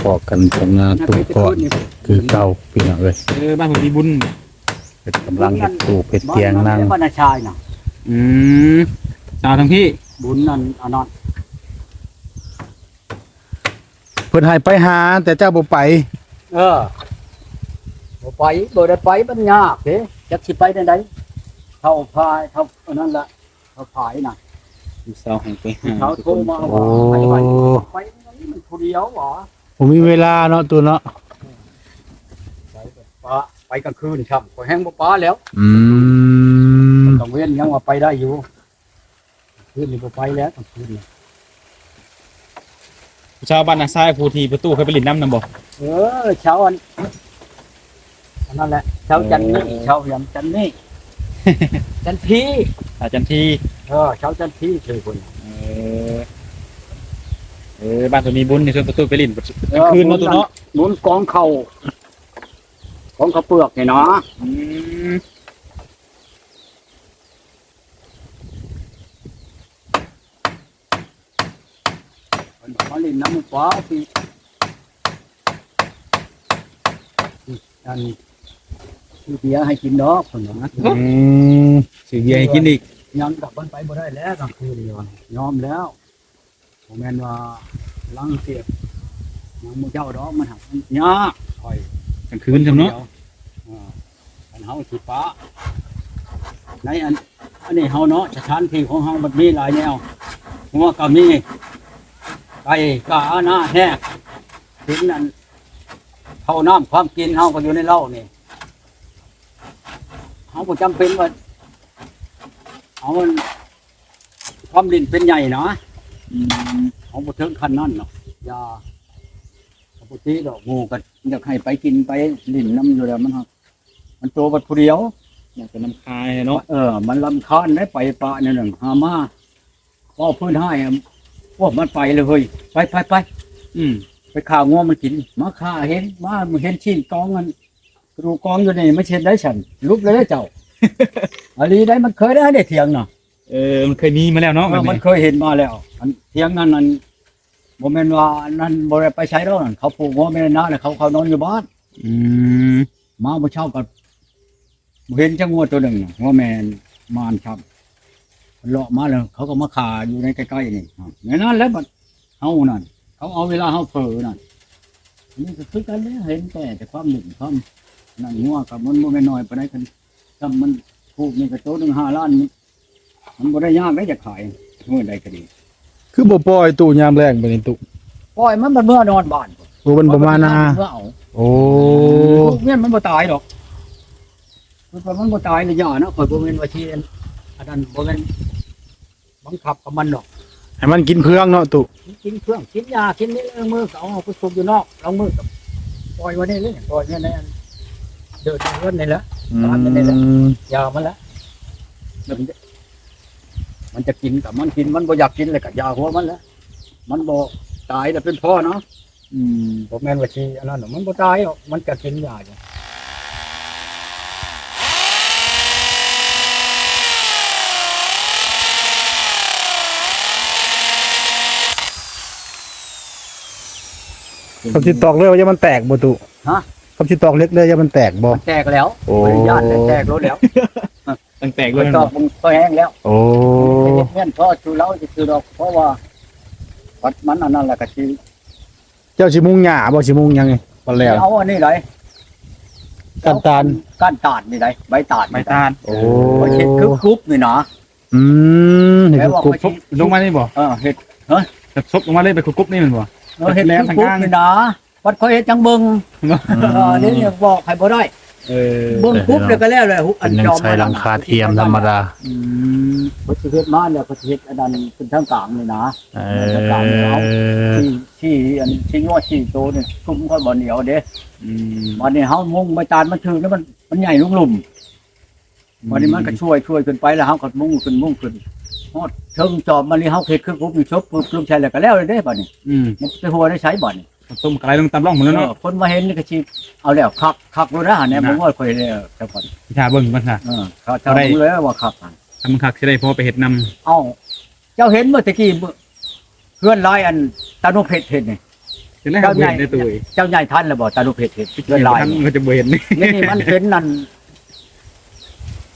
ພໍ້ກັນຕົງໜ້າຕູ້ກ່ອນຄືເກົ່າພີ່ນ້ອງເອີຍ. ເອີ ບ້ານເພິ່ນມີບຸນ ເພິ່ນກຳລັງເຮັດຕູ້ເຮັດຕຽງນາງ ບ້ານນາຊາຍນະ. ອືມ ຊາວທາງພີ້ ບຸນນັ້ນ ອັນນັ້ນ ເພິ່ນໃຫ້ໄປຫາ ແຕ່ເຈົ້າບໍ່ໄປ. ເອີ ບໍ່ໄປ ບໍ່ໄດ້ໄປ ມັນຍາກເດ້ ຈັກຊິໄປແນວໃດ. ເຂົາພາ ເຂົາອັນນັ້ນລະ ເຂົາພານະ ຜູ້ສາວໃຫ້ໄປຫາ ຜູ້ສາວໂທມາວ່າ ໂອ້ ໃຫ້ໄປ ໄປ ໄປ ມັນຜູ້ດຽວຫວາ ບໍ່ມີເວລາເນາະ ຕູ້ເນາະ. ໄປກະປະ ໄປກາງຄືນຊ້ຳ ຂ້ອຍແຮ່ງບໍ່ປະແລ້ວ. ອືມ ກາງເວັນຍັງວ່າໄປໄດ້ຢູ່ ຄືນນີ້ບໍ່ໄປແລ້ວ ກາງຄືນນີ້. ຊາວບ້ານນາຊາຍ ຜູ້ທີ່ປະຕູເຄີຍໄປຫຼິ້ນນຳນັ້ນບໍ່? ເອີ ຊາວອັນ ອັນນັ້ນແຫຼະ ຊາວຈັນນີ້ ເອີ ຊາວຫຍັງ ຈັນນີ້ ຈັນທີ ຊາວຈັນທີ. ເອີ ຊາວຈັນທີຊື່ເພິ່ນ. ເອີ ເອີ ບ້ານເພິ່ນມີບຸນ ຊວນປະຕູໄປຫຼິ້ນ ເອີ ກາງຄືນເນາະ ຕູ້ເນາະ ບຸນກອງເຂົ້າ ກອງເຂົ້າເປືອກນີ້ນະ. ອືມ ເພິ່ນມາຫຼິ້ນນຳໝູ່ປ້າ ຊິ ອັນ ຊື້ເບຍໃຫ້ກິນດອກ ເພິ່ນວ່າ. ອືມ ຊື້ເບຍໃຫ້ກິນອີກ. ຍັງກັບມັນໄປບໍ່ໄດ້ແລ້ວ ກາງຄືນນີ້ວ່າ ຍອມແລ້ວ. ບໍ່ແມ່ນວ່າລັງສຽບນຳໝູ່ເຈົ້າດອກ ມັນຫາກຍາກ ຂ້ອຍ ກາງຄືນຊ້ຳເນາະ. ເອີ ຄັນເຮົາຊິປະ ໃນອັນ ອັນນີ້ເຮົາເນາະ ສະຖານທີ່ຂອງເຮົາມັນມີຫຼາຍແນວ ຫົວກະມີ ໄກ່ກາ ນາແຮກ ເປັນອັນ ເຂົ້ານ້ຳຄວາມກິນເຮົາກະຢູ່ໃນເລົ້ານີ້ ເຮົາບໍ່ຈຳເປັນວ່າ ເອົາອັນ ຄວາມຫຼິ້ນເປັນໃຫຍ່ນະ. ອືມ ເຮົາບໍ່ເຖິງຂັ້ນນັ້ນເນາະ ຢ່າ ເຮົາບໍ່ຕິດອກ ໝູ່ກະຢາກໃຫ້ໄປກິນໄປຫຼິ້ນນຳຢູ່ແລ້ວ ມັນ ມັນໂຕບັດຜູ້ດຽວ ຢາກໄປນຳຄາຍເນາະ. ເອີ ມັນລຳຄານໄດ໋ ໄປປະແນວນັ້ນ ຫາມາ ເວົ້າພື້ນຮ້າຍ ອະ ໂອ້ ມັນໄປເລີຍເຮີ້ຍ ໄປ ໄປ ໄປ. ອືມ ໄປຂ້າງົວມັນກິນ ມາຂ້າເຫັນ ມາເຫັນຊີ້ນກອງ ອັນ ກະດູກກອງຢູ່ນີ້ ມັນຊິເຮັດໄດ້ຊັ້ນ ຫຼຸບເລີຍເດ້ເຈົ້າ. ອີ່ຫຼີໄດ໋ ມັນເຄີຍໄດ້ ໄດ້ຖຽງນະ. ເອີ ມັນເຄີຍມີມາແລ້ວເນາະ ເອີ ແບບນີ້ ມັນເຄີຍເຫັນມາແລ້ວ. ອັນຖຽງນັ້ນ ອັນ ບໍ່ແມ່ນວ່າອັນນັ້ນບໍ່ໄດ້ໄປໃສດອກ ເຂົາຜູກງົວແມ່ນາ ແລ້ວເຂົາເຂົ້ານອນຢູ່ບ້ານ. ອືມ ມາມື້ເຊົ້າກໍບໍ່ເຫັນຈັກງົວໂຕໜຶ່ງ ງົວແມ່ມານຊ້ຳ ເລາະມາແລ້ວ ເຂົາກໍມາຂ້າຢູ່ໃນໃກ້ໆນີ້ ໃນນັ້ນແຫຼະ. ບັດເຮົານັ້ນ ເຂົາເອົາເວລາເຮົາເຜີນັ້ນ ອັນນີ້ກໍຄືກັນແຫຼະ ເຫັນແຕ່ ແຕ່ຄວາມໜຶ່ງຄວາມນັ້ນ ງົວກໍມັນບໍ່ແມ່ນນ້ອຍປານໃດ ຄັນຊ້ຳມັນຜູກນີ້ກໍໂຕໜຶ່ງຫ້າລ້ານ ມັນບໍ່ໄດ້ຍາກເດ້ຈະຂາຍ ມື້ໃດກໍດີ. ຄືບໍ່ປ່ອຍຕູ້ຍາມແລງບາດນີ້ຕູ້? ປ່ອຍມັນ ມັນເມືອນອນບ້ານ. ໂອ້ ມັນບໍ່ມານາ. ເມືອເອົາ. ໂອ້ ລູກເມຍມັນບໍ່ຕາຍດອກ ຄືວ່າມັນບໍ່ຕາຍລະຢ່ານະ. ຂ້ອຍບໍ່ແມ່ນວ່າຊິອັນນັ້ນ ບໍ່ແມ່ນບັງຄັບກັບມັນດອກ ໃຫ້ມັນກິນເຟືອງເນາະຕູ້. ມັນກິນເຟືອງ ກິນຫຍ້າ ກິນນີ້ ລາງມື້ກໍເອົາໄປຊຸບຢູ່ນອກ ລາງມື້ກໍປ່ອຍໄວ້ນີ້ເລີຍ ປ່ອຍໄວ້ໃນອັນ ເດີນເຮືອນນີ້ແຫຼະ ອືມ ບ້ານນີ້ແຫຼະ ຢ່າມັນແຫຼະ. ມັນ ມັນຈະກິນກໍມັນກິນ ມັນບໍ່ຢາກກິນແລ້ວກໍຢ່າຫົວມັນແຫຼະ. ມັນບໍ່ຕາຍແລ້ວເປັນພໍເນາະ. ອືມ ບໍ່ແມ່ນວ່າຊິອັນນັ້ນດອກ ມັນບໍ່ຕາຍດອກ ມັນກໍກິນຫຍ້າຢູ່. ຄຳຊິຕອກເລີຍວ່າຢ່າມັນແຕກບໍ່ຕູ້? ຮະ? ຄຳຊິຕອກເຫຼັກເລີຍຢ່າມັນແຕກບໍ່? ມັນແຕກແລ້ວ. ໂອ້ ບໍ່ໄດ້ຢ້ານແຕ່ແຕກໂລດແລ້ວ. ຕັ້ງແຕກເລີຍ ມັນຕອກ ມັນກໍແຮງແລ້ວ. ໂອ້ ເຮັດເຮືອນພໍສູ່ລາວຊື່ໆດອກ ເພາະວ່າບັດມັນອັນນັ້ນແລ້ວກໍຊິ ເຈົ້າຊິມຸງຫຍ້າບໍ່ ຊິມຸງຫຍັງນີ້? ບັດແລ້ວ ເອົາອັນນີ້ໄດ໋ ກ້ານຕານ ກ້ານຕານນີ້ໄດ໋ ໃບຕານ ໃບຕານ. ໂອ້ ຂ້ອຍເຮັດຄືກຸບນີ້ນະ. ອືມ ເຮັດຄືກຸບ ສົບລົງມານີ້ບໍ່? ເອີ ເຮັດ ຮະ ສົບລົງມາເລີຍ ເປັນຄືກຸບນີ້ແມ່ນບໍ່? ເອີ ເຮັດຄືກຸບນີ້ນະ. ບັດຂ້ອຍເຮັດຈັ່ງເບິ່ງ ເອີ ນີ້ບອກໃຫ້ບໍ່ໄດ້. ເອີ ເບິ່ງປຸບແລ້ວກໍແລ້ວແຫຼະ ອັນຈອມ ໃສ່ຫຼັງຄາທຽມທຳມະດາ. ອືມ ເພິ່ນຊິເຮັດມາແລ້ວ ເພິ່ນຊິເຮັດອັນນັ້ນເປັນທາງກາງນີ້ນະ. ເອີ ທາງກາງນີ້ເຮົາ ສີ່ ສີ່ ອັນສີ່ງົວສີ່ໂຕນີ້ ຊຸມຂ້ອຍບ່ອນດຽວເດ້. ອືມ ບັດນີ້ເຮົາມຸງໃບຕານມັນຖືກແລ້ວ ມັນ ມັນໃຫຍ່ລົງລຸ່ມ. ອືມ ບັດນີ້ມັນກໍຊ່ວຍ ຊ່ວຍຂຶ້ນໄປ ແລ້ວເຮົາກໍມຸງຂຶ້ນ ມຸງຂຶ້ນ ຮອດເທິງຈອມມານີ້ ເຮົາເຮັດຄືກຸບນີ້ ສົບປຶບລົງໃສ່ ແລ້ວກໍແລ້ວເດ້ບັດນີ້. ອືມ ມັນໄປຫົວໄດ້ໃສບັດນີ້? ຕົ້ມກະໄຫຼລົງຕາມຮ່ອງໝົດແລ້ວເນາະ. ເອີ ຄົນມາເຫັນນີ້ກໍຊິເອົາແລ້ວ ຄັກ ຄັກໂລດນະ ແນວ ເນາະ ບໍ່ວ່າຂ້ອຍແລ້ວ ແຕ່ກ່ອນ ຖ້າເບິ່ງກ່ອນຊະ. ເອີ ຖ້າເບິ່ງແລ້ວວ່າຄັກ ຄັນມັນຄັກຊິໄດ້ພໍໄປເຮັດນຳ. ເອົ້າ ເຈົ້າເຫັນບໍ່ແຕ່ກີ້ ເຮືອນລາຍອັນຕາໂນເພັດເຮັດນີ້ ຈັ່ງໃດເຮົາບໍ່ເຫັນເດ້ຕູ້ເອີຍ. ເຈົ້າໃຫຍ່ທັນແລ້ວບໍ່? ຕານຸເພັດເຮັດເຮືອນລາຍ ເຫັນບໍ່ທັນ ມັນກໍຈະບໍ່ເຫັນ. ນີ້ມັນເປັນນັ້ນ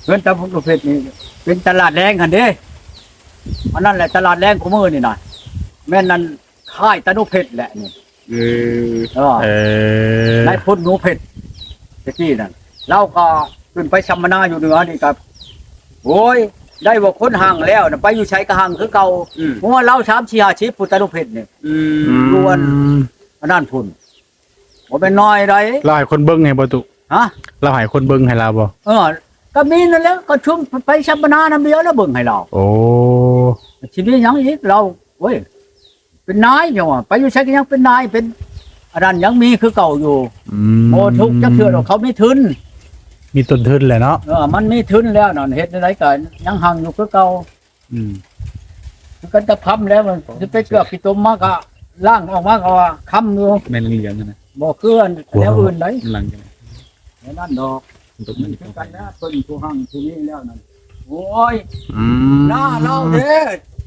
ເຮືອນຕານຸເພັດນີ້ເປັນຕະຫຼາດແລງຫັ້ນເດ້. ອັນນັ້ນແຫຼະຕະຫຼາດແລງຄູ່ມື້ນີ້ນະ ແມ່ນນັ້ນຄ້າຍຕານຸເພັດແຫຼະນີ້. ເອີ ເອີ ເອີ ນາຍພົນໜູເພັດ ແຕ່ກີ້ນັ້ນ ລາວກໍຂຶ້ນໄປສຳມະນາຢູ່ເໜືອນີ້ກໍ ໂອ້ຍ ໄດ້ວ່າຄົນຮັ່ງແລ້ວນະ ໄປຢູ່ໃສກໍຮັ່ງຄືເກົ່າ. ອືມ ຫົວລາວສາມສິບຫ້າສິບ ພຸດຕານຸເພັດນີ້. ອືມ ຢູ່ອັນ ອັນນັ້ນພຸ້ນ ບໍ່ແມ່ນນ້ອຍໃດ. ລາວໃຫ້ຄົນເບິ່ງໃຫ້ບໍ່ຕຸ? ຮະ? ລາວໃຫ້ຄົນເບິ່ງໃຫ້ລາວບໍ່? ເອີ ກໍມີນັ້ນແຫຼະ ກໍຊຸມໄປສຳມະນານຳດຽວແລ້ວເບິ່ງໃຫ້ລາວ. ໂອ້ ຊິມີຫຍັງອີກລາວ? ໂອ້ຍ ເປັນນາຍ ຍັງວ່າໄປຢູ່ໃສກໍຍັງເປັນນາຍ ເປັນອັນນັ້ນ ຍັງມີຄືເກົ່າຢູ່. ອືມ ບໍ່ທຸກຈັກເທື່ອດອກ ເຂົາມີທຶນ ມີຕົ້ນທຶນແຫຼະເນາະ. ເອີ ມັນມີທຶນແລ້ວນັ້ນ ເຮັດແນວໃດກໍຍັງຮັ່ງຢູ່ຄືເກົ່າ. ອືມ ຄືກັນກັບຄຳແລ້ວ ມັນຊິໄປເກືອກຂີ້ຕົມມາກໍລ້າງອອກມາກໍວ່າຄຳຢູ່. ແມ່ນເຫຼືອງໆຫັ້ນນະ ບໍ່ຄືອັນແນວອື່ນໃດ ມັນຫຼັງກັນ ແນວນັ້ນດອກ. ມັນຕົກ ມັນຄືກັນແລ້ວ ເພິ່ນຜູ້ຮັ່ງຜູ້ມີແລ້ວນັ້ນ. ໂອ້ຍ ອືມ ໜ້າລາວເດ້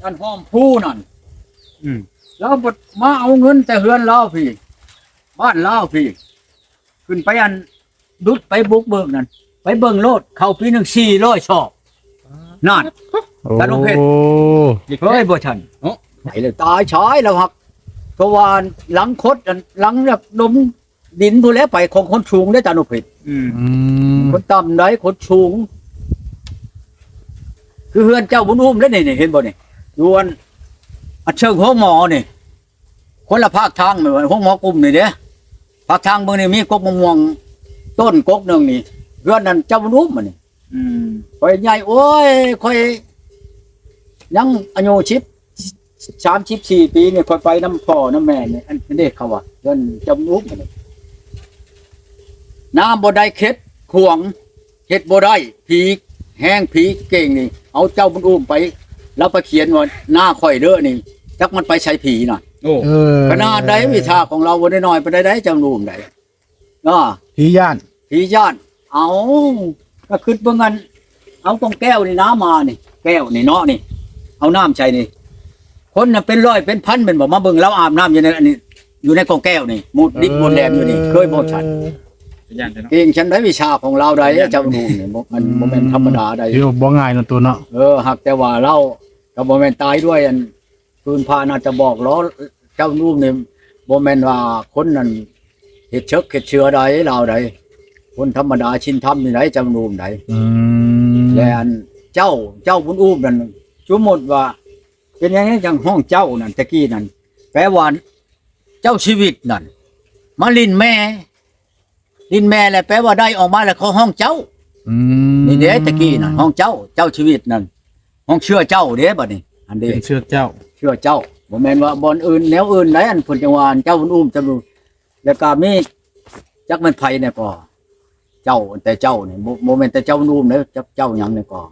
ອັນຫອມພູນັ້ນ. ອືມ ລາວບັດມາເອົາເງິນແຕ່ເຮືອນລາວພີ້ ບ້ານລາວພີ້ ຂຶ້ນໄປອັນ ດຸດໄປບຸກເບີກນັ້ນ ໄປເບິ່ງໂລດ ເຂົ້າປີໜຶ່ງສີ່ຮ້ອຍຊອກ. ນັ້ນ ໂອ້ ຕານຸເພັດ ເຄີຍບໍ່ທັນ ເນາະ ໄປແລ້ວຕາຍຊາຍລາວ ຮັກ ເພາະວ່າຫຼັງຄົດ ອັນຫຼັງດາກດົມດິນພຸ້ນແຫຼະ ໄປຂອງຄົນສູງເດ້ຕານຸເພັດ. ອືມ ອືມ ຄົນຕ່ຳໃດ ຄົນສູງ ຄືເຮືອນເຈົ້າບຸນອຸ້ມເດ້ນີ້ ນີ້ ເຫັນບໍ່ນີ້ ຢູ່ອັນ ອັນເຊີງໂຮງໝໍນີ້. ຄົນລະພາກທາງ ໂຮງໝໍກຸ່ມນີ້ເດ້ ພາກທາງເບິ່ງນີ້ມີກົກມະມ່ວງຕົ້ນກົກໜຶ່ງນີ້ ເຮືອນນັ້ນເຈົ້າບຸນອຸ້ມອັນນີ້. ອືມ ຂ້ອຍໃຫຍ່ ໂອ້ຍ ຂ້ອຍຍັງອາຍຸສິບ ສາມສິບສີ່ປີນີ້ ຂ້ອຍໄປນຳພໍ່ນຳແມ່ນີ້ ອັນເດ້ ເຂົາວ່າເຮືອນເຈົ້າບຸນອຸ້ມອັນນີ້ ນ້ຳບໍ່ໄດ້ເຂັດຂວາງ ເຮັດບໍ່ໄດ້ ຜີແຮງຜີເກັ່ງນີ້ ເອົາເຈົ້າບຸນອຸ້ມໄປ ລາວໄປຂຽນວ່າໜ້າຂ້ອຍເດີນີ້ ຈັກມັນໄປໃສຜີນະ. ໂອ້ ເອີ ຂະໜາດໃດ ວິຊາຂອງລາວບໍ່ໄດ້ໜ້ອຍປານໃດໃດ ເຈົ້າບຸນອຸ້ມໃດ ເນາະ ຜີຢ້ານ ຜີຢ້ານ. ເອົາ ກໍຄິດເບິ່ງອັນ ເອົາກອງແກ້ວນີ້ນະມານີ້ ແກ້ວນີ້ເນາະນີ້ ເອົານ້ຳໃສ່ນີ້ ຄົນນະເປັນຮ້ອຍເປັນພັນແມ່ນບໍ່ ມາເບິ່ງລາວອາບນ້ຳຢູ່ໃນອັນນີ້ ຢູ່ໃນກອງແກ້ວນີ້ ໝົດດິບໝົດແຫຼມຢູ່ນີ້ ເອີ ເຄີຍບໍ່ຊັ້ນ? ຢ້ານເນາະ ເກັ່ງຊັ້ນໃດ ວິຊາຂອງລາວໃດ ຢ້ານ ເຈົ້າໜຸ່ມນີ້ ບໍ່ ມັນບໍ່ແມ່ນທຳມະດາໃດ ໂອ້ ບໍ່ງ່າຍເນາະ ໂຕເນາະ. ເອີ ຫາກແຕ່ວ່າລາວກໍບໍ່ແມ່ນຕາຍດ້ວຍອັນ ພື້ນຖານອາດຈະບອກເນາະ ເຈົ້າໜຸ່ມນີ້ ບໍ່ແມ່ນວ່າຄົນນັ້ນເຮັດເສິກເຮັດເຊືອໃດລາວໃດ ຄົນທຳມະດາສິນທຳນີ້ໃດ ເຈົ້າໜຸ່ມໃດ. ອືມ ແລະ ອັນເຈົ້າ ເຈົ້າບຸນອູມນັ້ນ ສົມມຸດວ່າ ເປັນຫຍັງຈັ່ງຮ້ອງເຈົ້ານັ້ນ ແຕ່ກີ້ນັ້ນ ແປວ່າເຈົ້າຊີວິດນັ້ນ ມາຫຼິ້ນແມ່ ຫຼິ້ນແມ່ແລ້ວ ແປວ່າໄດ້ອອກມາແລ້ວເຂົາຮ້ອງເຈົ້າ. ອືມ ນີ້ເດ້ ແຕ່ກີ້ນັ້ນ ຮ້ອງເຈົ້າ ເຈົ້າຊີວິດນັ້ນ ຮ້ອງເຊື້ອເຈົ້າເດ້ ບັດນີ້ ອັນເດ້ ເປັນເຊື້ອເຈົ້າ ເຊື້ອເຈົ້າ ບໍ່ແມ່ນວ່າບ່ອນອື່ນ ແນວອື່ນໃດ ອັນເພິ່ນຈັ່ງວ່າ ອັນເຈົ້າບຸນອູມ ເຈົ້າ ແລ້ວກໍມີ ຈັກແມ່ນໃຜແດ່ກໍ ເຈົ້າ ແຕ່ເຈົ້ານີ້ ບໍ່ ບໍ່ແມ່ນແຕ່ເຈົ້າບຸນອູມເດ້ ຈັກເຈົ້າຫຍັງແດ່ກໍ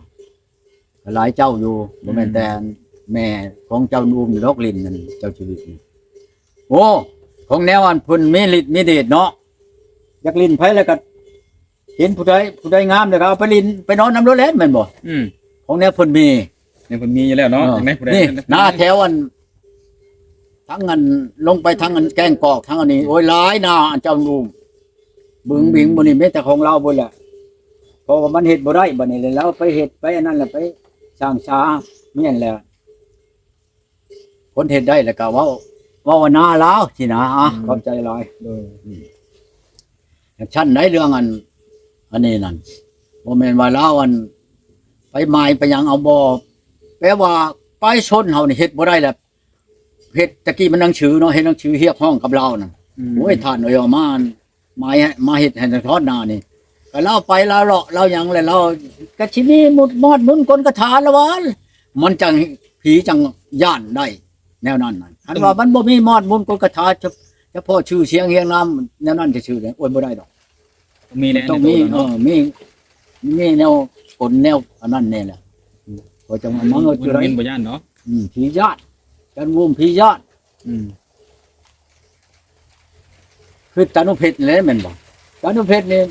ຫຼາຍເຈົ້າຢູ່ ບໍ່ແມ່ນແຕ່ແມ່ຂອງເຈົ້ານຸ່ມດອກ ຫຼິ້ນນັ້ນເຈົ້າຊີວິດນີ້. ໂອ້ ຂອງແນວອັນເພິ່ນມີລິດມີເດດເນາະ ຢາກຫຼິ້ນໃຜແລ້ວກໍເຫັນຜູ້ໃດ ຜູ້ໃດງາມແລ້ວກໍເອົາໄປຫຼິ້ນ ໄປນອນນຳໂລດແຫຼະ ແມ່ນບໍ່? ອືມ ຂອງແນວເພິ່ນມີ ແນວເພິ່ນມີຢູ່ແລ້ວເນາະ. ເອີ ຈັ່ງໃດຜູ້ໃດ ນີ້ນາແຖວອັນ ທັງອັນລົງໄປທາງອັນແກ້ງກອກ ທັງອັນນີ້ ໂອ້ຍ ຫຼາຍນາອັນເຈົ້ານຸ່ມ ບຶງບິງ ອືມ ມື້ນີ້ມີແຕ່ຂອງລາວເບິດແຫຼະ ເພາະວ່າມັນເຮັດບໍ່ໄດ້ບັດນີ້ ແລ້ວລາວໄປເຮັດໄປອັນນັ້ນແຫຼະ ໄປສ້າງສາແມ່ນແຫຼະ ຄົນເຮັດໄດ້ແລ້ວກໍເວົ້າ ເວົ້າວ່ານາລາວຊີ້ນະ. ອືມ ຂອບໃຈຫຼາຍ ໂດຍ ອືມ ຈັ່ງຊັ້ນໃດ ເລື່ອງອັນ ອັນນີ້ນັ້ນ ບໍ່ແມ່ນວ່າລາວອັນ ໄປໝາຍໄປຫຍັງເອົາບໍ່ ແປວ່າປະຊາຊົນເຮົານີ້ເຮັດບໍ່ໄດ້ແລ້ວ ເຮັດ ແຕ່ກີ້ມັນໜັງສືເນາະ ເຮັດໜັງສືຮຽກຮ້ອງກັບລາວນັ້ນ ອືມ ໂອ້ຍ ທ່ານເອີຍ ເອົາມາ ມາ ມາເຮັດໃຫ້ທອດໜ້ານີ້ ກໍລາວໄປລາວເລາະລາວຫຍັງແລ້ວ ລາວກໍຊິມີມຸດມອດມຸນກົນຄາຖາລະວ່າ ມັນຈັ່ງ ຜີຈັ່ງຢ້ານໄດ້ ແນວນັ້ນນະ ຄັນວ່າມັນບໍ່ມີມອດມຸນກົນຄາຖາ ສະ ສະເພາະຊື່ສຽງຮຽງນາມແນວນັ້ນຊື່ໆ ໂອ້ຍ ບໍ່ໄດ້ດອກ ຕ້ອງມີແຫຼະ ຕ້ອງມີ ໃນໂຕເນາະ ເອີ ມີ ມີແນວກົນແນວອັນນັ້ນແນ່ແຫຼະ ອືມ ຂ້ອຍຈັ່ງວ່າມັນ ເອີ ຈຸໄລ ບໍ່ຢ້ານເນາະ ອືມ ຜີຢ້ານ ຈັນວງຜີຢ້ານ ອືມ ຄືຕານຸເພັດນີ້ແຫຼະແມ່ນບໍ່? ຕານຸເພັດນີ້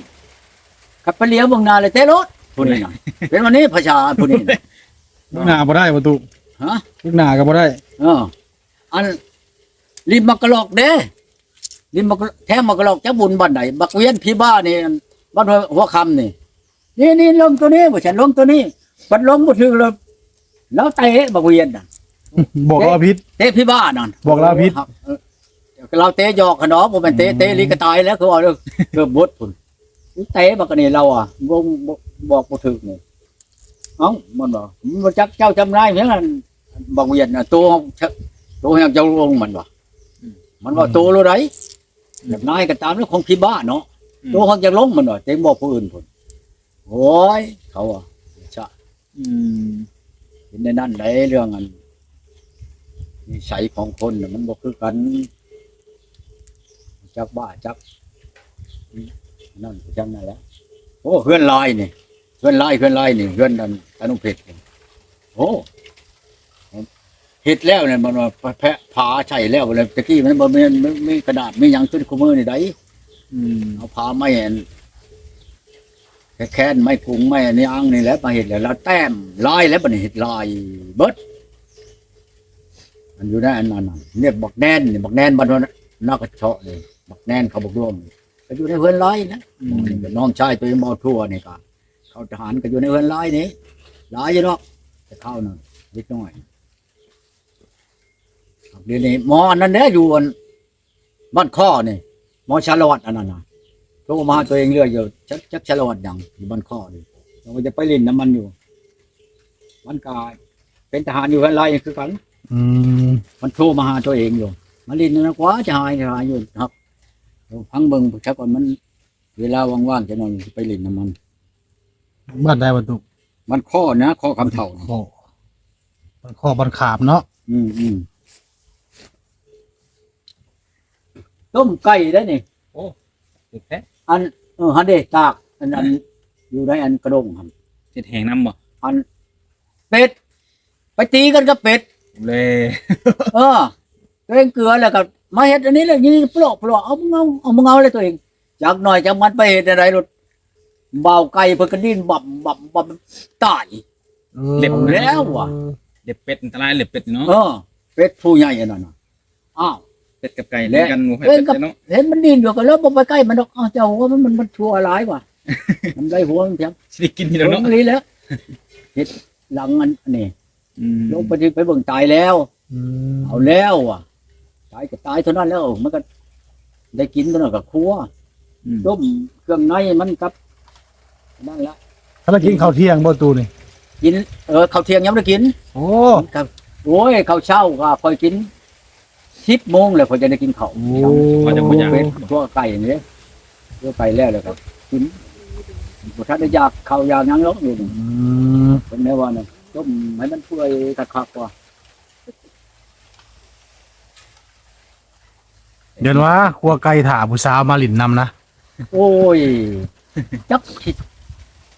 ຄັນໄປຫຼຽວເບິ່ງໜ້າແລ້ວແຕ່ໂລດ ຜູ້ນີ້ນະ ເປັນວ່ານີ້ພາສາຜູ້ນີ້ນະ ເບິ່ງໜ້າບໍ່ໄດ້ບໍ່ຕຸ? ຮະ? ເບິ່ງໜ້າກໍບໍ່ໄດ້ ເອີ ອັນ ລິບໝາກກະລອກເດ້ ນີ້ ບັກ ແທງບັກກະຫຼອກຈັກບຸນບ້ານໃດ ບັກວຽນຜີບ້ານີ້ ບ້ານຫົວຄຳນີ້ ນີ້ໆ ລົງໂຕນີ້ ວ່າຊັ້ນ ລົງໂຕນີ້ ບັດລົງບໍ່ຖືກແລ້ວ ລາວເຕະບັກວຽນນະ ບອກລາວຜິດ ເຕະຜີບ້ານັ້ນ ບອກລາວຜິດ ເອີ ລາວເຕະຢອກຫັ້ນດອກ ບໍ່ແມ່ນເຕະ ອືມ ເຕະອີ່ຫຼີກໍຕາຍແລ້ວ ຄືວ່າເກືອບໝົດພຸ້ນ ເຕະບັກອັນນີ້ລາວອະ ບໍ່ ບໍ່ ບອກບໍ່ຖືກນີ້ ເອົ້າ ມັນວ່າ ມັນບໍ່ຈັກເຈົ້າຈຳນາຍຫຍັງ ອັນ ບັກວຽນນະ ໂຕ ໂຕຫຍັງເຈົ້າລົງ ມັນວ່າ ອືມ ມັນວ່າ ອືມ ໂຕໂລໃດ ອືມ ຈຳນາຍກໍຕາມເລື່ອງຂອງຜີບ້າເນາະ ອືມ ໂຕຫຍັງຈະລົງ ມັນວ່າ ເຕັງບອກຜູ້ອື່ນພຸ້ນ ໂອ້ຍ ເຂົາວ່າ ຊະ ອືມ ເປັນແນວນັ້ນໃດ ເລື່ອງອັນ ນິໄສຂອງຄົນນະ ມັນບໍ່ຄືກັນ ຈັກບ້າຈັກ ນັ້ນ ຈັ່ງນັ້ນແຫຼະ ໂອ້ ເຮືອນລາຍນີ້ ເຮືອນລາຍ ເຮືອນລາຍນີ້ ເຮືອນອັນ ອານຸເພັດນີ້ ໂອ້ ເຮັດແລ້ວນີ້ ມັນວ່າ ພະ ພະ ຜາໃສ່ແລ້ວ ແລ້ວແຕ່ກີ້ມັນບໍ່ແມ່ນ ມີ ມີກະດາດ ມີຫຍັງຄືຄູ່ມື້ນີ້ໃດ ອືມ ເອົາຜ້າໄມ້ອັນ ແຄນ ໄມ້ກຸງ ໄມ້ອັນນີ້ ອ່າງນີ້ແຫຼະ ມາເຮັດແລ້ວ ແລ້ວແຕ້ມລາຍແລ້ວ ບັດນີ້ເຮັດລາຍເບິດ ມັນຢູ່ໃນອັນນັ້ນນະ ເນຍ ບັກແນນນີ້ ບັກແນນບ້ານນາກະເຊາະນີ້ ບັກແນນເຂົາບັກດວງນີ້ ກໍຢູ່ໃນເຮືອນລາຍນະ ອືມ ນ້ອງຊາຍຕົວເອງບໍ່ທົ່ວນີ້ກໍ ເຂົ້າທະຫານກໍຢູ່ໃນເຮືອນລາຍນີ້ ຫຼາຍຢູ່ດອກ ແຕ່ຄາວນັ້ນເດັກນ້ອຍ ດຽວນີ້ໝໍອັນນັ້ນແຫຼະ ຢູ່ອັນບ້ານຄໍນີ້ ໝໍຊາລະວັດອັນນັ້ນນະ ໂທມາຫາຕົວເອງເລື້ອຍຢູ່ ຈັກ ຈັກຊາລະວັດຫຍັງ ຢູ່ບ້ານຄໍນີ້ ແຕ່ວ່າຈະໄປຫຼິ້ນນຳມັນຢູ່ ມັນກໍເປັນທະຫານຢູ່ເຮືອນລາຍຄືກັນ ອືມ ມັນໂທມາຫາຕົວເອງຢູ່ ມາຫຼິ້ນນຳກວ່າ ຈະຫາ ຈະຫາຢູ່ ຮັກ ຟັງເບິ່ງ ຈັກວ່າມັນ ເວລາວ່າງໆ ຈັກໜ້ອຍຊິໄປຫຼິ້ນນຳມັນ ບ້ານໃດບັດຕຸ ບ້ານຄໍນະ ຄໍຄຳເຖົ້າ ຄໍ ບ້ານຄໍບ້ານຂາມເນາະ ອືມໆ ຕົ້ມໄກ່ໄດ້ນີ້ ໂອ້ ເປັດແທ້ ອັນ ເອີ ຫັ້ນເດ້ ຕາກ ອັນ ອັນ ຢູ່ໃນອັນກະດົງຫັ້ນ ເຮັດແຫ້ງນຳບໍ່ ອັນ ເປັດ ໄປຕີກັນກັບເປັດ ແລະ ເອີ ຕົວເອງເກືອແລ້ວກໍມາເຮັດອັນນີ້ແຫຼະ ນີ້ປະຫຼອກໆ ເອົາມຶງເອົາ ເອົາມຶງເອົາແຫຼະຕົວເອງ ຈັກໜ້ອຍຈັກມັນໄປເຮັດແນວໃດໂລດ ບ່າວໄກ່ເພິ່ນກໍດີ້ນບັບບັບບັບຕາຍ ເອີ ເລັບ ແລ້ວວ່າ ເລັບເປັດອັນຕະລາຍ ເລັບເປັດເນາະ ເອີ ເປັດຜູ້ໃຫຍ່ອັນນັ້ນນະ ອ້າວ ເປັດກັບໄກ່ ແລະ ຄືກັນ ບໍ່ໃຫ້ເປັດເນາະ ເຫັນມັນດີ້ນຢູ່ກໍເລີຍບໍ່ໄປໃກ້ມັນດອກ ອ້າວ ເຈົ້າຫົວມັນ ມັນ ມັນຊົ່ວຫຼາຍວ່າ ມັນໄດ້ຫົວມັນພຽງ ຊິໄດ້ກິນຢູ່ແລ້ວເນາະ ລົງອີ່ຫຼີແລ້ວ ເຮັດຫຼັງອັນ ອັນນີ້ ອືມ ລົງໄປທີ່ໄປເບິ່ງຕາຍແລ້ວ ອືມ ເອົາແລ້ວວ່າ ຕາຍກໍຕາຍເທົ່ານັ້ນແລ້ວ ມັນກໍໄດ້ກິນເທົ່ານັ້ນກໍຄົວ ອືມ ຕົ້ມເຄື່ອງໃນມັນກັບນັ້ນລະ ຖ້າໄດ້ກິນເຂົ້າທ່ຽງບໍ່ຕູ້ນີ້ ກິນ ເອີ ເຂົ້າທ່ຽງຍັງບໍ່ໄດ້ກິນ ໂອ້ ກັບ ໂອ້ຍ ເຂົ້າເຊົ້າກໍຂ້ອຍກິນ ສິບໂມງແລ້ວຂ້ອຍຈະໄດ້ກິນເຂົ້າ ໂອ້ ຂ້ອຍຈະບໍ່ຢາກ ເປັດ ຕົວໄກ່ນີ້ ຕົວໄກ່ແລ້ວ ແລ້ວກໍກິນ ບໍ່ທັນໄດ້ຢາກເຂົ້າຢາກຫຍັງດອກຢູ່ນີ້ ອືມ ເພິ່ນແນວວ່ານັ້ນ ຕົ້ມໃຫ້ມັນເປື່ອຍຄັກໆ ວ່າ ຢ້ານວ່າຄົວໄກ່ຖ້າຜູ້ສາວມາຫຼິ້ນນຳນະ ໂອ້ຍ ຈັກຊິ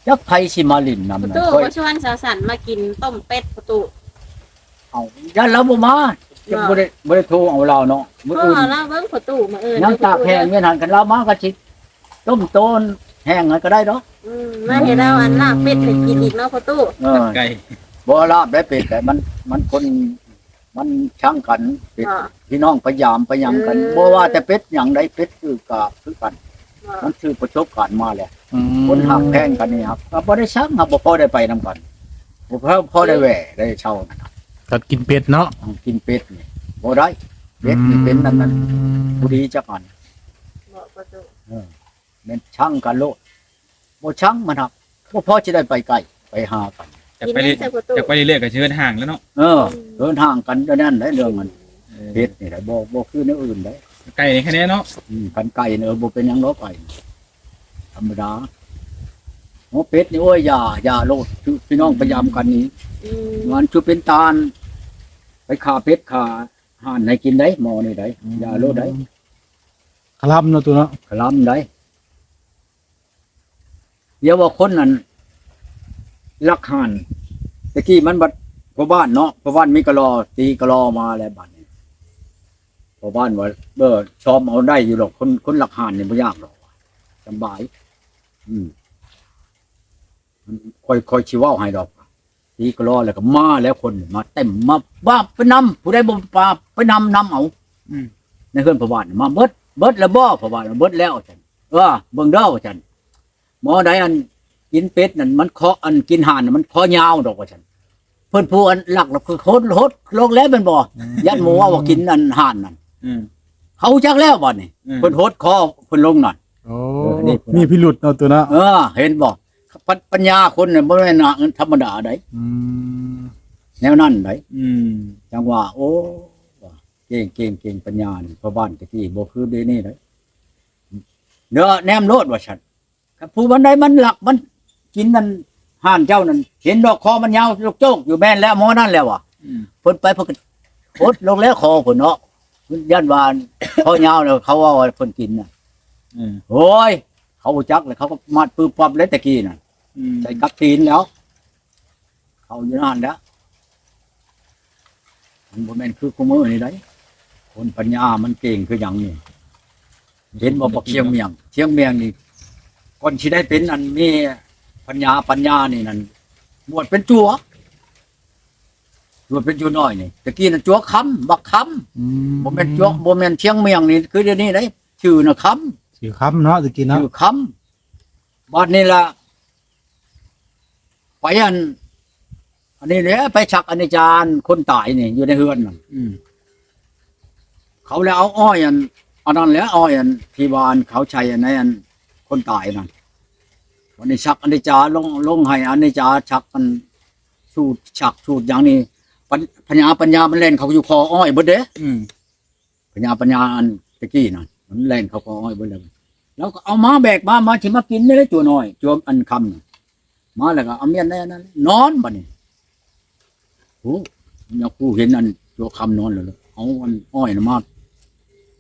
ຈັກໃຜຊິມາຫຼິ້ນນຳ ປະຕູ ຂ້ອຍ ບໍ່ຊວນສາວສັນມາກິນຕົ້ມເປັດ ປະຕູ ເອົ້າ ຢ້ານລາວບໍ່ມາ ບໍ່ ບໍ່ໄດ້ ບໍ່ໄດ້ໂທເອົາລາວເນາະ ມື້ອື່ນ ໂທເອົາລາວເບິ່ງ ປະຕູ ມື້ອື່ນ ຍັງຕາກແຫ້ງຢູ່ຫັ້ນ ຄັນລາວມາກໍຊິຕົ້ມໂຕນແຫ້ງໃຫ້ກໍໄດ້ດອກ ອືມ ມາໃຫ້ລາວອັນລາບເປັດໃຫ້ກິນອີກເນາະ ປະຕູ ເອີ ໄກ່ ບໍ່ລາບໄດ້ເປັດ ແຕ່ມັນ ມັນຄົນ ມັນຊັງກັນ ເປັດ ພີ່ນ້ອງໄປຢາມໄປຫຍັງກັນ ເອີ ບໍ່ວ່າແຕ່ເປັດຫຍັງໃດ ເປັດຄືກະຄືກັນ ມັນຖືກປະສົບການມາແລ້ວ ອືມ ຄົນຮັກແພງກັນນີ້ ຮັກ ກໍບໍ່ໄດ້ຊັງ ຮັກ ບໍ່ພໍໄດ້ໄປນຳກັນ ບໍ່ພໍ ພໍໄດ້ແຫວ່ໄດ້ເຊົາ ກັນກິນເປັດເນາະ ກິນເປັດນີ້ບໍ່ໄດ້ ເປັດນີ້ເປັນອັນນັ້ນ ອືມ ຜູ້ດີຈັກອັນ ເອີ ແມ່ນຊັງກັນໂລດ ບໍ່ຊັງມັນຮັກ ບໍ່ພໍຊິໄດ້ໄປໃກ້ໄປຫາກັນ ຢາກໄປ ກິນແມ່ນໃສ່ປະຕູ ຢາກໄປເລື້ອຍໆ ກໍຊິເຮືອນຫ່າງແລ້ວເນາະ ເອີ ອືມ ເຮືອນຫ່າງກັນເທົ່ານັ້ນແຫຼະ ເລື່ອງມັນ ເອີ ເປັດນີ້ແຫຼະ ບໍ່ ບໍ່ຄືແນວອື່ນໃດ ໄກ່ນີ້ແຄ່ແນ່ເນາະ ອືມ ຄັນໄກ່ນີ້ ເອີ ບໍ່ເປັນຫຍັງດອກ ໄກ່ ທຳມະດາ ໂອ້ ເປັດນີ້ ໂອ້ຍ ຢ່າ ຢ່າໂລດ ຄືພີ່ນ້ອງໄປຢາມກັນນີ້ ອືມ ມັນຄືເປັນຕານ ໄປຂ້າເປັດຂ້າຫ່ານໃຫ້ກິນໄດ໋ ໝໍນີ້ໄດ໋ ອືມ ຢ່າໂລດໄດ໋ ຄະລຳເນາະ ຕູ້ເນາະ ຄະລຳໄດ໋ ຢ່າວ່າຄົນນັ້ນລັກຫ່ານ ແຕ່ກີ້ມັນບັດພໍ່ບ້ານເນາະ ພໍ່ບ້ານມີກະລໍ ຕີກະລໍມາແລ້ວບັດນີ້ ພໍ່ບ້ານວ່າ ເອີ ຊອມເອົາໄດ້ຢູ່ດອກ ຄົນ ຄົນລັກຫ່ານນີ້ບໍ່ຍາກດອກ ສຳບາຍ ອືມ ຂ້ອຍ ຂ້ອຍຊິເວົ້າໃຫ້ດອກ ຕີກະລໍແລ້ວກໍມາແລ້ວ ຄົນມາເຕັມ ມາ ມາໄປນຳ ຜູ້ໃດບໍ່ມາໄປນຳ ນຳເອົາ ອືມ ໃນເຮືອນພໍ່ບ້ານມາເບິດ ເບິດແລ້ວບໍ່? ເພິ່ນວ່າ ເບິດແລ້ວ ວ່າຊັ້ນ. ເອີ ເບິ່ງເດີ ວ່າຊັ້ນ. ໝໍໃດອັນກິນເປັດນັ້ນ ມັນຄໍ ອັນກິນຫ່ານນັ້ນ ມັນຄໍຍາວດອກ ວ່າຊັ້ນ. ເພິ່ນຜູ້ອັນລັກລະຄືຫົດ ຫົດລົງແລ້ວແມ່ນບໍ່? ອືມ ຢ້ານໝູເວົ້າວ່າກິນອັນຫ່ານນັ້ນ. ອືມ ເຂົາຮູ້ຈັກແລ້ວບັດນີ້. ອືມ ເພິ່ນຫົດຄໍເພິ່ນລົງນັ້ນ. ໂອ້ ເອີ ອັນນີ້ ມີພິລຸດເນາະ ໂຕເນາະ. ເອີ ເຫັນບໍ່? ປັນ ປັນຍາຄົນນີ້ບໍ່ແມ່ນທຳມະດາໃດ. ອືມ ແນວນັ້ນໃດ. ອືມ ຈັ່ງວ່າ ໂອ້ ເກັ່ງ ເກັ່ງ ເກັ່ງ ປັນຍານີ້ ພໍ່ບ້ານແຕ່ກີ້ບໍ່ຄືດຽວນີ້ໃດ. ເດີ ແນມໂລດວ່າຊັ້ນ. ຄັນຜູ້ມັນໃດມັນລັກ ມັນກິນນັ້ນ ຫ່ານເຈົ້ານັ້ນ ເຫັນດອກຄໍມັນຍາວໂຈກໆຢູ່. ແມ່ນແລ້ວ ໝໍນັ້ນແຫຼະວ່າ. ອືມ ເພິ່ນໄປ ເພິ່ນກໍຫົດລົງແລ້ວຄໍເພິ່ນເນາະ. ຢ້ານວ່າຄໍຍາວແລ້ວ ເຂົາເວົ້າວ່າເພິ່ນກິນນະ. ອືມ ໂອ້ຍ ເຂົາຮູ້ຈັກແລ້ວ ເຂົາກໍມັດປຶບປັບແລ້ວແຕ່ກີ້ນະ. ອືມ ໃສ່ກັບຕີນແລ້ວ ເຂົາຢູ່ນັ້ນແຫຼະ. ມັນບໍ່ແມ່ນຄືຄູ່ມື້ນີ້ໃດ. ຄົນປັນຍາມັນເກັ່ງຄືຫຍັງນີ້. ເຫັນບໍ່ ບັກຊຽງໝຽງ ຊຽງໝຽງນີ້ ກ່ອນຊິໄດ້ເປັນອັນມີປັນຍາ ປັນຍານີ້ນັ້ນ ບວດເປັນຈົວ ບວດເປັນຈົວນ້ອຍນີ້. ແຕ່ກີ້ນັ້ນຈົວຄຳ ບັກຄຳ. ອືມ ບໍ່ແມ່ນຈົວ ບໍ່ແມ່ນຊຽງໝຽງນີ້ຄືດຽວນີ້ໃດ. ຊື່ນະຄຳ ຊື່ຄຳເນາະ ແຕ່ກີ້ເນາະ ຊື່ຄຳ. ບາດນີ້ລະ ໄປອັນ ອັນນີ້ແຫຼະ ໄປສັກອະນິດຈາ ອັນຄົນຕາຍນີ້ຢູ່ໃນເຮືອນນັ້ນ. ອືມ ເຂົາແລ້ວເອົາອ້ອຍອັນ ອັນນັ້ນແຫຼະ ອ້ອຍອັນທີ່ວ່າອັນເຂົາໃສ່ອັນໃນອັນຄົນຕາຍນັ້ນ. ວັນນີ້ສັກອະນິດຈາລົງ ລົງໃຫ້ອະນິດຈາສັກ ອັນສູດສັກສູດຫຍັງນີ້ ປັນ ພະຍາ ປັນຍາມັນແລ່ນເຂົ້າຢູ່ຄໍອ້ອຍເບິດເດ້. ອືມ ພະຍາ ພະຍາອັນຕະກີ້ນະ ມັນແລ່ນເຂົ້າຄອອ້ອຍເບິດແລ້ວ. ລາວກໍເອົາມາແບກມາ ມາຊິມາກິນນີ້ແຫຼະ ຈົວນ້ອຍ ຈົວອັນຄຳນະ. ມາແລ້ວກໍເອົາມ້ຽນໃນອັນນັ້ນນອນບັດນີ້. ໂອ້ ຍາຄູເຫັນອັນຈົວຄຳນອນແລ້ວ ເອົາອັນອ້ອຍນະມາ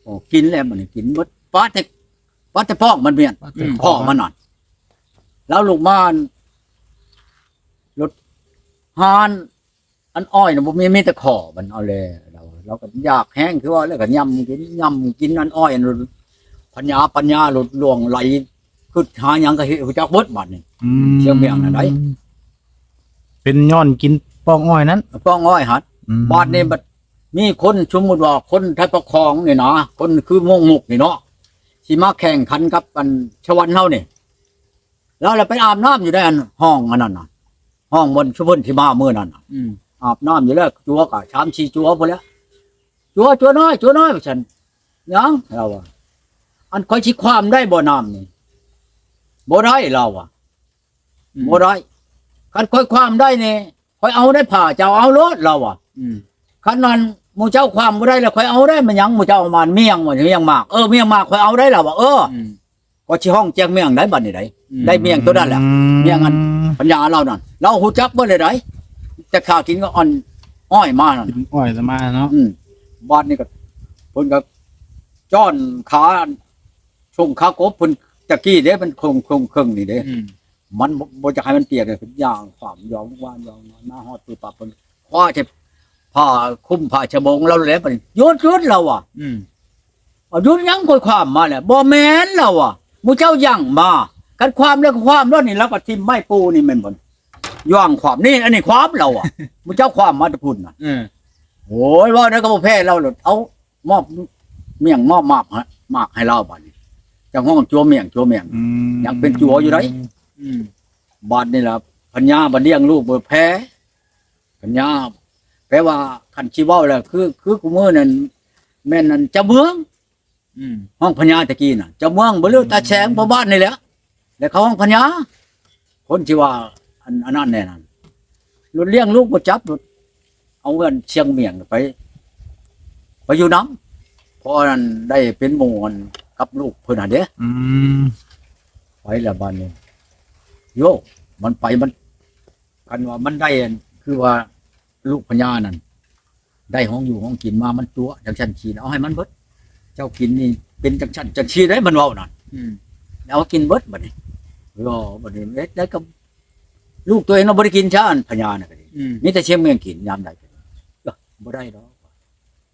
ອອກກິນແລ້ວບັດນີ້ ກິນເບິດ ປາແຕ່ ປາແຕ່ປອກມັນມ້ຽນ ປາແຕ່ ອືມ ປອກມັນນັ້ນ. ລາວລຸກມາ ລົດ ຫານ ອັນອ້ອຍນະບໍ່ມີ ມີແຕ່ຄໍມັນເອົາແລ້ວ. ລາວ ລາວກໍຢາກແຮງຄືວ່າ ແລ້ວກໍຫຍ້ຳກິນ ຫຍ້ຳກິນອັນອ້ອຍນັ້ນ. ພະຍາ ພະຍາຫຼຸດລ່ວງໄຫຼ ຄິດຫາຫຍັງກໍເຮັດ ຮູ້ຈັກເບິດບັດນີ້. ອືມ ຊຽງໝຽງນັ້ນໃດ ເປັນຍ້ອນກິນປອກອ້ອຍນັ້ນ ປອກອ້ອຍຫັ້ນ. ອືມ ບາດນີ້ບັດມີຄົນ ສົມມຸດວ່າຄົນໄທປະຄອງນີ້ນະ ຄົນຄືມົງມຸກນີ້ເນາະ ຊິມາແຂ່ງຂັນກັບອັນສະຫວັນເຮົານີ້. ລາວລະໄປອາບນ້ຳຢູ່ໃນອັນຫ້ອງອັນນັ້ນນະ ຫ້ອງບ່ອນຊຸເພິ່ນຊິມາມື້ນັ້ນນະ. ອືມ ອາບນ້ຳຢູ່ແລ້ວ ຈົວກໍສາມສີ່ຈົວພຸ້ນແຫຼະ. ຈົວ ຈົວນ້ອຍ ຈົວນ້ອຍ ວ່າຊັ້ນ. ຫຍັງ? ລາວວ່າ ອັນຂ້ອຍຊິຄວາມໄດ້ບໍ່ນ້ຳນີ້? ບໍ່ໄດ້ ລາວວ່າ. ອືມ ບໍ່ໄດ້. ຄັນຂ້ອຍຄວາມໄດ້ນີ້ ຂ້ອຍເອົາໄດ້ຜ້າ ເຈົ້າເອົາໂລດ ລາວວ່າ. ອືມ ຄັນນັ້ນໝູ່ເຈົ້າຄວາມບໍ່ໄດ້ແລ້ວ ຂ້ອຍເອົາໄດ້. ແມ່ນຫຍັງໝູ່ເຈົ້າເອົາມາ? ມ້ຽງ ວ່າມ້ຽງໝາກ. ເອີ ມ້ຽງໝາກ ຂ້ອຍເອົາໄດ້ ລາວວ່າ. ເອີ ອືມ ກໍຊິຮ້ອງແຈກມ້ຽງໄດ້ບັດນີ້ໄດ໋. ອືມ ໄດ້ມ້ຽງໂຕນັ້ນແຫຼະ ອືມ ມ້ຽງອັນພະຍາລາວນັ້ນ ລາວຮູ້ຈັກເບິດເລີຍໄດ໋. ແຕ່ຂ້າກິນກໍອັນອ້ອຍມານັ້ນ ກິນອ້ອຍມາເນາະ. ອືມ ບາດນີ້ກໍ ເພິ່ນກໍຈ້ອນຂາ ຊົງຂາກົບເພິ່ນ ຕະກີ້ເດ້ ມັນຄົງ ຄົງເຄິ່ງນີ້ເດ້. ອືມ ມັນບໍ່ ບໍ່ຢາກໃຫ້ມັນປຽກເດ້ ເພິ່ນຍ່າງຄວາມຢອງວ່ານຢອງມາ ມາຮອດປຶບປັບ ເພິ່ນ ຄວ້າໃສ່ຜ້າຄຸມຜ້າສະບົງລາວແລ້ວ ບັດນີ້ ຢຸດ ຢຸດ ລາວວ່າ. ອືມ ເອົາ ຢຸດຫຍັງ ຂ້ອຍຄວ້າມມາແລ້ວ. ບໍ່ແມ່ນ ລາວວ່າ ໝູ່ເຈົ້າຍ່າງມາ ຄັນຄວ້າມແລ້ວກໍຄວ້າມໂລດນີ້. ລາວກໍຖິ້ມໄມ້ປູນີ້ແມ່ນບໍ່ ຍ່າງຄວ້າມ ນີ້ ອັນນີ້ຄວ້າມ ລາວວ່າ ໝູ່ເຈົ້າຄວ້າມມາແຕ່ພຸ້ນນະ. ເອີ ໂອ້ຍ ເວົ້າແນວກໍບໍ່ແພ້ລາວໂລດ ເອົາ ມອບມ້ຽງ ມອບໝາກ ໝາກໃຫ້ລາວບາດນີ້ ຈັ່ງຮ້ອງຈົວມ້ຽງ ຈົວມ້ຽງ. ອືມ ຍັງເປັນຈົວຢູ່ໃດ໋. ອືມ ບາດນີ້ລະພະຍາບັດລ້ຽງລູກບໍ່ແພ້ ພະຍາ ແປວ່າຄັນຊິເວົ້າແລ້ວ ຄື ຄືຄູ່ມື້ນັ້ນແມ່ນອັນເຈົ້າເມືອງ. ອືມ ຮ້ອງພະຍາແຕ່ກີ້ນະ ເຈົ້າເມືອງບໍ່ລື ຕາແສງພໍ່ບ້ານນີ້ແຫຼະ ແລ້ວເຂົາຮ້ອງພະຍາ ຄົນທີ່ວ່າອັນ ອັນນັ້ນແນ່ນັ້ນ ລົດລ້ຽງລູກບໍ່ຈັບ ລົດເອົາເຮືອນຊຽງໝຽງໄປ ໄປຢູ່ນຳ ເພາະອັນນັ້ນໄດ້ເປັນໝູ່ກັນກັບລູກເພິ່ນຫັ້ນເດ້. ອືມ ໄປແລ້ວບາດນີ້ ໂຢ ມັນໄປ ມັນ ຄັນວ່າມັນໄດ້ອັນ ຄືວ່າລູກພະຍານັ້ນ ໄດ້ຂອງຢູ່ຂອງກິນມາ ມັນຕົວະຈັ່ງຊັ້ນຊີ້ ເອົາໃຫ້ມັນເບິດ ເຈົ້າກິນນີ້ເປັນຈັ່ງຊັ້ນຈັ່ງຊີ້ໄດ໋ ມັນເວົ້ານັ້ນ. ອືມ ແລ້ວເອົາກິນເບິດບັດນີ້ ລອ ບັດນີ້ເຮັດໄດ້ກັບລູກຕົວເອງນະ ບໍ່ໄດ້ກິນຊະ ອັນພະຍານະກໍດີ. ອືມ ມີແຕ່ຊຽງໝຽງກິນຍາມໃດກໍດີ. ເອີ ບໍ່ໄດ້ດອກ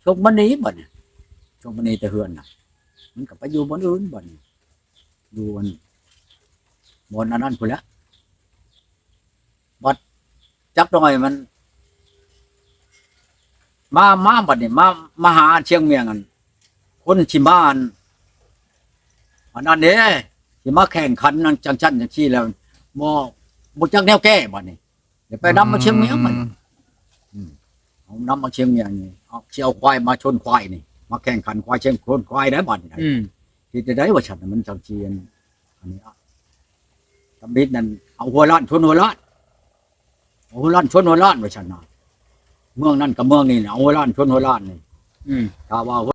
ຊົກມັນໜີບັດນີ້ ຊົກມັນໜີແຕ່ເຮືອນນະ ມັນກໍໄປຢູ່ບ່ອນອື່ນບັດນີ້ ຢູ່ອັນ ບ່ອນອັນນັ້ນພຸ້ນແຫຼະ. ບັດຈັກໜ້ອຍມັນ ມາ ມາບັດນີ້ ມາ ມາຫາຊຽງໝຽງ ອັນຄົນຊິມາ ອັນ ອັນນັ້ນເດ້ ຊິມາແຂ່ງຂັນນັ້ນ ຈັ່ງຊັ້ນຈັ່ງຊີ້ແລ້ວ ບໍ່ ບໍ່ຈັກແນວແກ້ບັດນີ້ ໄດ້ໄປນຳມາຊຽງເມຍມັນ ອືມ ອືມ ເອົານຳມາຊຽງເມຍນີ້ ເອົາ ຊິເອົາຄວາຍມາຊົນຄວາຍນີ້ ມາແຂ່ງຂັນຄວາຍ ແຂ່ງຊົນຄວາຍໄດ້ບັດນີ້ ອືມ ເຮັດຈັ່ງໃດວ່າຊັ້ນ ມັນຈັ່ງຊິອັນ ອັນນີ້ ຕຳອິດນັ້ນ ເອົາຫົວລ້ານຊົນຫົວລ້ານ ເອົາຫົວລ້ານຊົນຫົວລ້ານວ່າຊັ້ນນະ ເມືອງນັ້ນກັບເມືອງນີ້ນະ ເອົາຫົວລ້ານຊົນຫົວລ້ານນີ້ ອືມ ຖ້າວ່າຫົວ